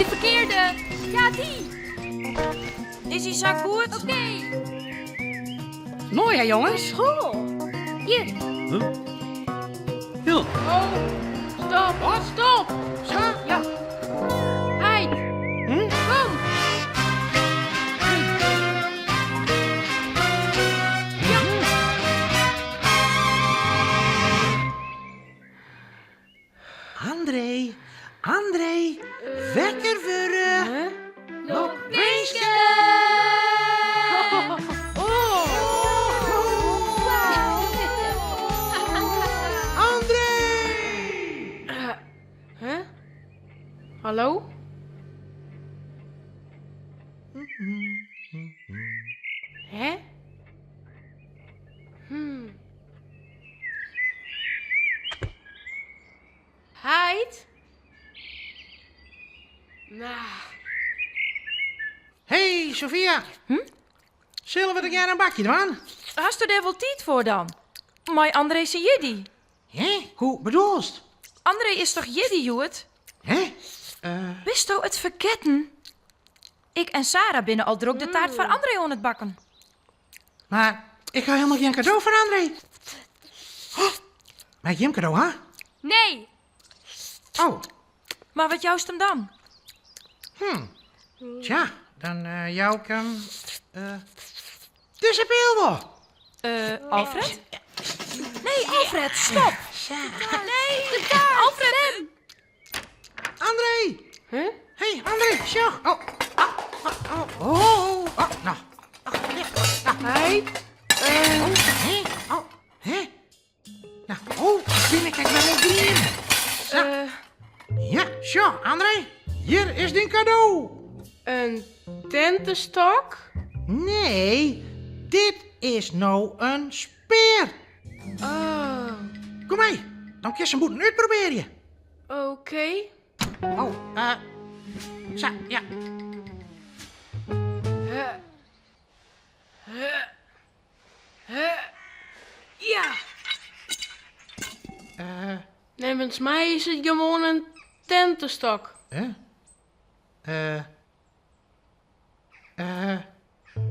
De ferkearde. Ja, dy. Is hy sa goed? Oké. Moai hè, jonges? Goh. Hjir. Ja. Oh, stop. Wat? Stop. Sa? Ja. Heit. Hm? Kom. Ja. André, André, wekker wurde! Lokwinske! André! Huh? Hallo? Hè? Heit? Nou. Hey, Sophia. Sille we tegearre in bakje dwaan? Hasto dêr wol tiid foar dan? Mei André syn jierdei. Hè? Hoe bedoelst? André is toch jierdei hjoed? Hè? Bisto it fergetten? Ik en Sara binne al drok de taart foar André oan it bakken. Mar ik ha hielendal gjin kado foar André. Oh, mei ik jim kado ha? Nee. Oh. Mar wat joust him dan? Tja, dan eh, jou ik him eh, dizze peal wol. Eh, Alfred? Nee, Alfred, stop! Nee, de taart! Alfred! André! Huh? Hey, André, sjoch. Oh, ah, ah, oh, oh, oh, nou. Heit? Oh, hè? Oh, hè? Nou, oh, bin ik ek wer oan grien. Sa. Ja, sjoch, André, hjir is dyn kado. In tentestok? Nee, dit is no in spear. Oh. Kom mei, dan kinst him bûten útprobearje. Oké. Oh, eh, sa, ja. Ja. Eh. Neffens my is it gewoan in tentestok. Hè? Eh. Eh.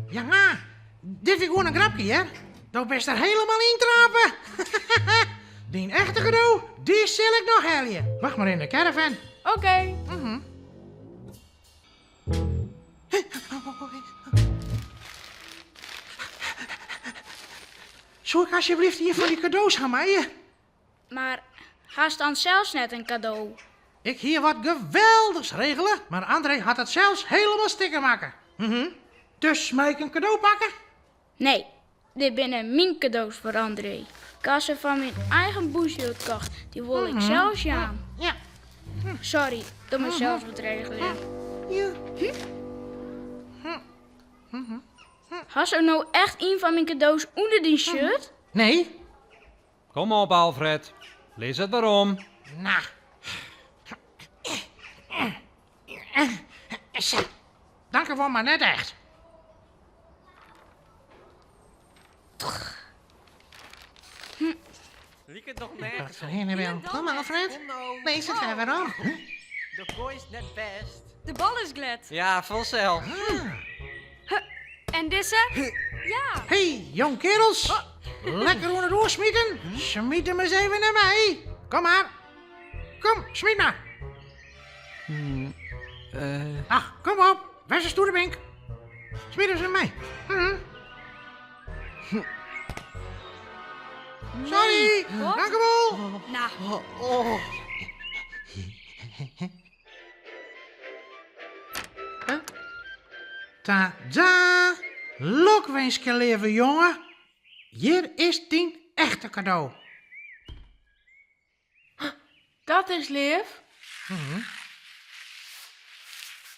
Ja, dit wie gewoan in grapke, hear. Do bist der hielendal yn trappe. Dyn echte kado, dy sil ik noch helje. Wacht mar yn de caravan. Oké. Soe ik alsjeblieft ien fan dy kado's ha meie? Mar hast dan sels net in kado? Ik hie wat geweldichs regele, mar André hat it sels helemaal stikken makke. Mhm. Dus mei ik in kado pakke? Nee, dit binne myn kado's foar André. Ik ha se fan myn eigen bûsjild kocht, dy wol ik sels jaan. Ja. Sorry, do moatst sels wat regelje. Ja. Hasto no echt ien fan myn kado's ûnder dyn shirt? Nee. Kom op, Alfred. Lis it werom. Nou. Sa. Dankewol, mar net echt. Liket noch nergens op. Kom, Alfred. Lis it wer werom. De koai is net bêst. De bal is glêd. Ja, fansels. En dizze? Ja. Hey, jongkeardels. Lekker oan it oersmiten. Smyt him ris even nei my. Kom mar. Kom, smyt mar. Ach, kom op. Wês in stoere bink. Smyt ris nei my. Sorry. Dankewol. Nou. Tada! Lokwinske, leave jonge. Hjir is dyn echte kado. Dat is leaf.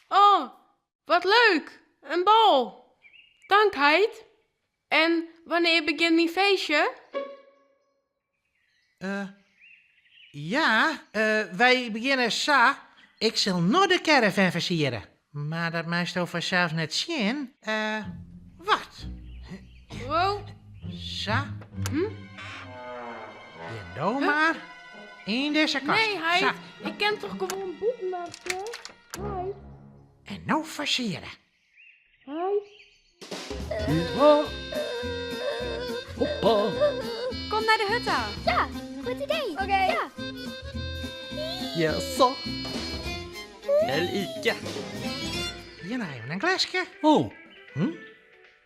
Oh, wat leuk! In bal. Tank, heit. En wannear begjint myn feestje? Eh, ja, eh, wy begjinne sa. Ik sil no de caravan fersiere. Mar dat meisto fansels net sjen. Eh, wacht. Wow. Sa. Hm? Gean do mar yn dizze kast. Nee, heit. Sa. Ik kin toch gewoan bûten wachtsje? Heit. no fersiere. Hoppa. Kom nei de hut ta. Ja, goed idee. Oké. Ja. Jaså? Vel ikke. Hjir noch even in gleske. Oh.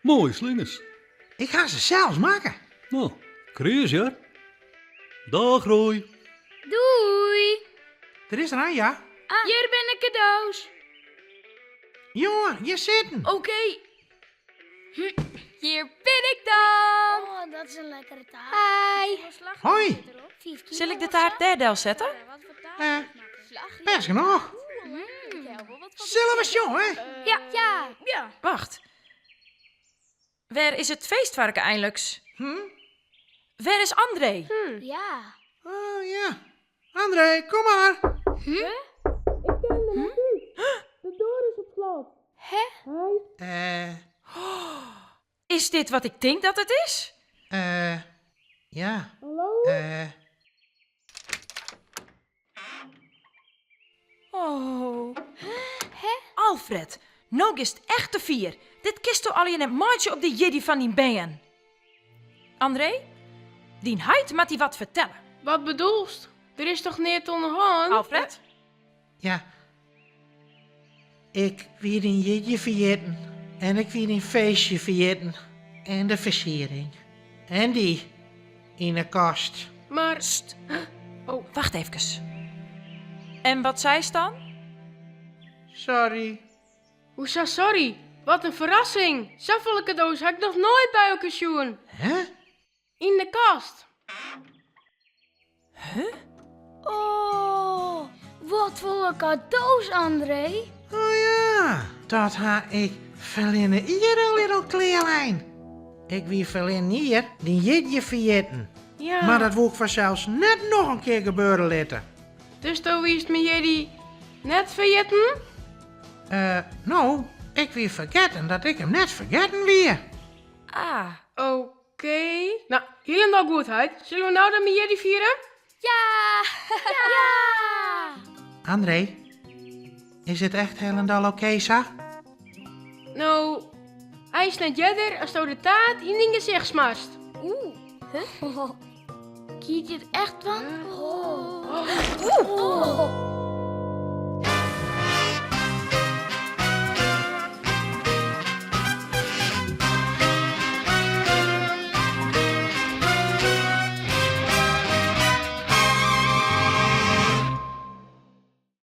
Moaie slingers. Ik ha se sels makke. No, kreas hear. Dag Roy. Doei! Der is der ein, ja. Hjir binne kado's. Jonge, gean sitten. Oké. Hjir bin ik dan. Oh, dat is in lekkere taart. Hi. Hoi. Sil ik de taart dêr delsette? Bêst genôch. Sille we sjonge? Ja. Ja. Ja. Wacht. Wêr is it feestvarken einliks? Hm? Wêr is André? Ja. Oh ja. André, kom mar. Ik kin der net út. De doar is op slot. Is dit wat ik tink dat it is? Ja. Hallo? Oh. Alfred, no giest echt te fier. Dit kinsto allegear net meitsje op de jierdei fan dyn bern. André, dyn heit moat dy wat fertelle. Wat bedoelst? Der is toch neat oan de hân? Alfred? Ja. Ik wie dyn jierdei ferjitten. En ik wie dyn feestje ferjitten. En de fersiering. En dy. Yn 'e kast. Mar. Sst. Oh. Wacht efkes. En wat seist dan? Sorry. Hoesa sorry? Wat in ferrassing! Safolle kado's ha ik noch noait by elkoar sjoen. Hè? Yn de kast. Oh, wat folle kado's, André. Oh ja, dat ha ik ferline jier al al klearlein. Ik wie ferline jier dyn jierdei ferjitten. Ja. Mar dat woe ik fansels net noch in kear gebeure litte. Dus do wiest myn jierdei net ferjitten? No, ik wie fergetten dat ik him net fergetten wie. Ah. Oké. No, hielendal goed, heit. Sille we no dan myn jierdei fiere? Ja! Ja! André, is it echt hielendal oké sa? No, eins net earder asto de taart yn dyn gesicht smarst. Oeh. Huh? Giet dit echt dwaan? Oh.